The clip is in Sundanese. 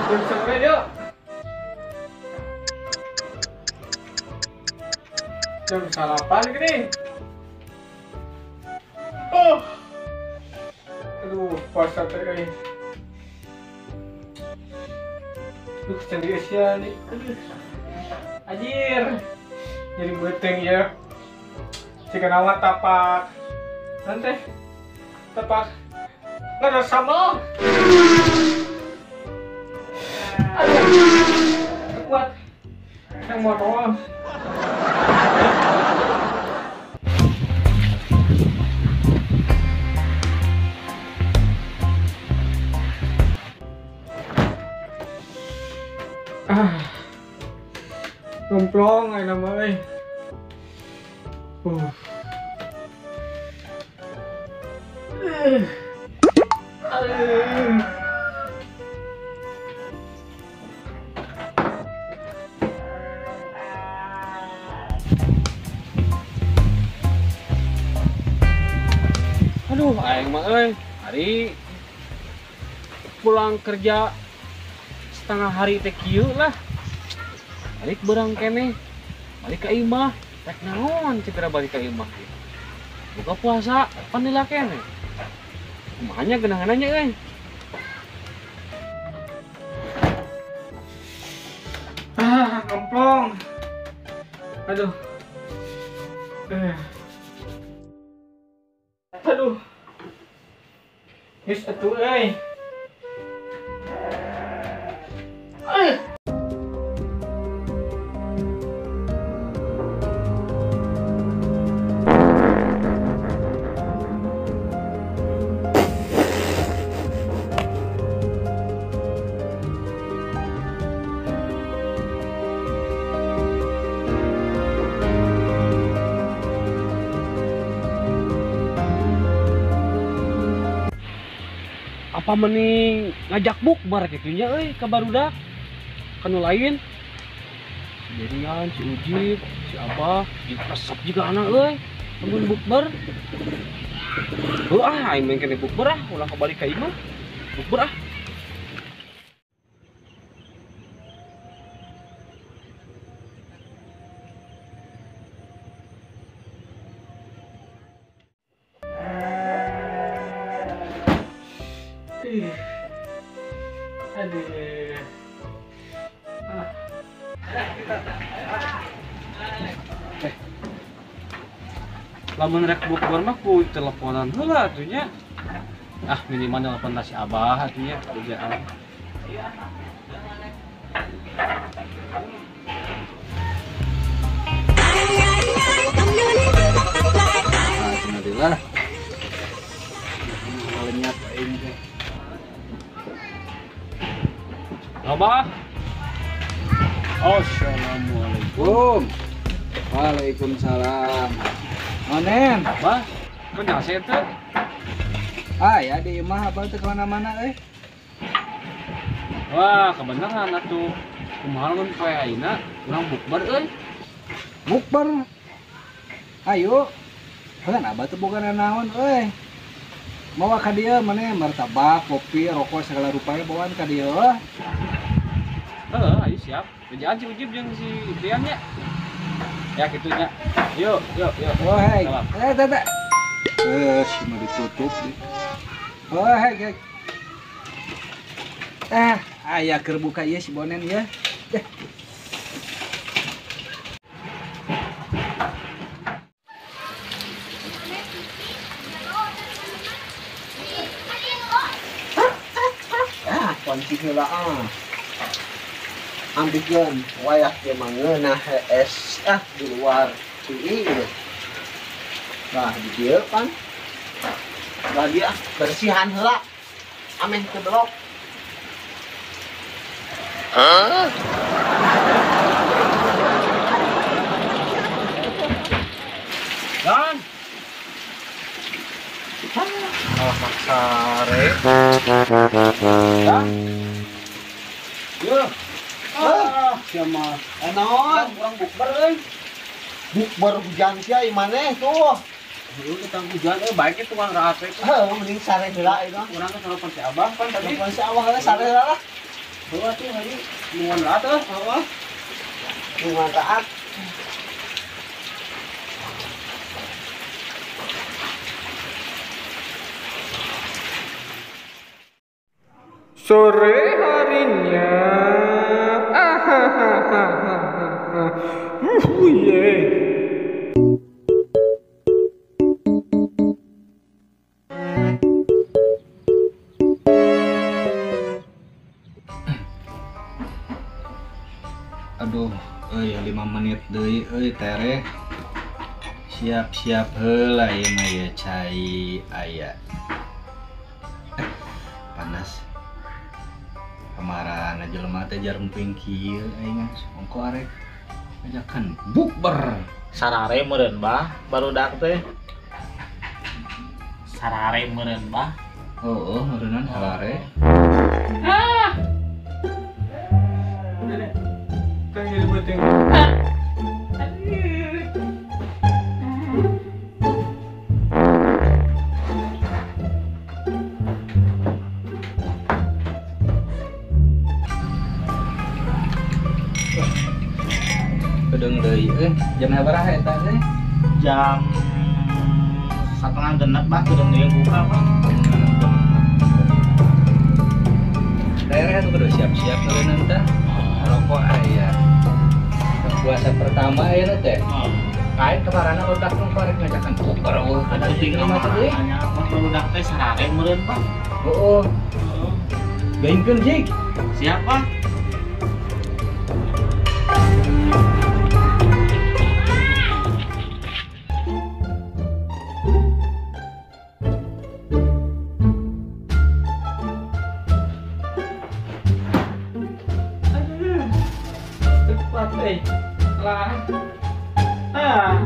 Jam sampai yuk. Jam salapan gini. Oh. Aduh, puasa teh euy. Duh, candi Asia nih. Aduh. Anjir. Jadi beuteung ya. Jika nama tapak. Nanti tapak. Nggak sama. Aduh. Kuat. Yang mau doang. Ah, nomplong ay nama eh. Aduh, aing mah euy, hari pulang kerja setengah hari teh kieu lah. Balik berang keneh. Balik ka imah, rek naon segera balik ka imah. Buka puasa pan lila keneh. Kumaha nya geunanganna nya euy. Ah, kemplong. Aduh. Aduh. Geus atuh euy. Apa mending ngajak bukber kitu nya euy ka barudak ka nu lain. Si Derian, si Ujib, si Abah, jeung resep juga anak euy lamun bukber. Heuh ah aing mah kene bukber ah ulah kabalik ka imah. Bukber ah. Aduh. Lamun rek bukber mah ku teleponan heula atuh nya. Ah minimal telepon si Abah atuh nya kerjaan. Ah, alhamdulillah. Lenyap aing teh. Abah. Assalamualaikum. Waalaikumsalam. Onen, Bah, kok nyase teh? Ah, ya di imah abah teh kemana-mana euy. Wah, kebenaran atuh. Kumaha lamun poe ayeuna urang bukber euy. Bukber. Ayo. Heuh, abah teh boga naon euy. Mawa ka dieu maneh martabak, kopi, rokok segala rupanya bawaan ka dieu. Heeh, ayo siap. Kerjaan si Ujib jeung si Rian nya. Ya kitu nya. Yuk, yuk, yuk. Oh, hei. Teh. Si mah ditutup deh. Oh, hei, hei. Aya keur buka ieu si Bonen ieu. Ah, kunci heula ah. Ambikeun wayah ge mah ngeunah hees ah di luar ieu. Nah, di dieu pan. Lagi ah bersihan heula. Ameh teu belok. Hah? Dan Kalah maksare. Dan Yo. Ah, siapa? Naon? Urang bukber euy. Bukber hujan sia maneh tuh. Heuh ketang hujan euy baik ge tukang raat we. Heuh mending sare heula ieu mah. Urang kan telepon si Abah pan tadi. Telepon si Abah heula sare heula lah. Heuh atuh hayu nungguan raat euy. Heeh. Nungguan raat. Sore harinya. Aduh, euy 5 menit deui euy tereh. Siap-siap heula ieu mah ya cai aya. Panas. Kemarin jelema teh jaremping kieu aing ongko arek ajakan bukber. Sarare meureun bah, barudak teh. Sarare meureun bah. Heueuh, meureunnan sarare. Ah. Tangil beuteung. Kedeng deui euy, jam sabaraha eta teh? Jam 5:30 bah, kedeng deui buka bah. Daerah tuh kudu siap-siap meureunnan teh. Rokok aya. Puasa pertama ayeuna teh. Kain kamarana udah tong arek ngajakan bukber eueuh. Ada tinggal mah teh. Nya barudak teh sarare meureun bah. Heueuh. Gaingkeun jig. Siap bah. Lah. Ah.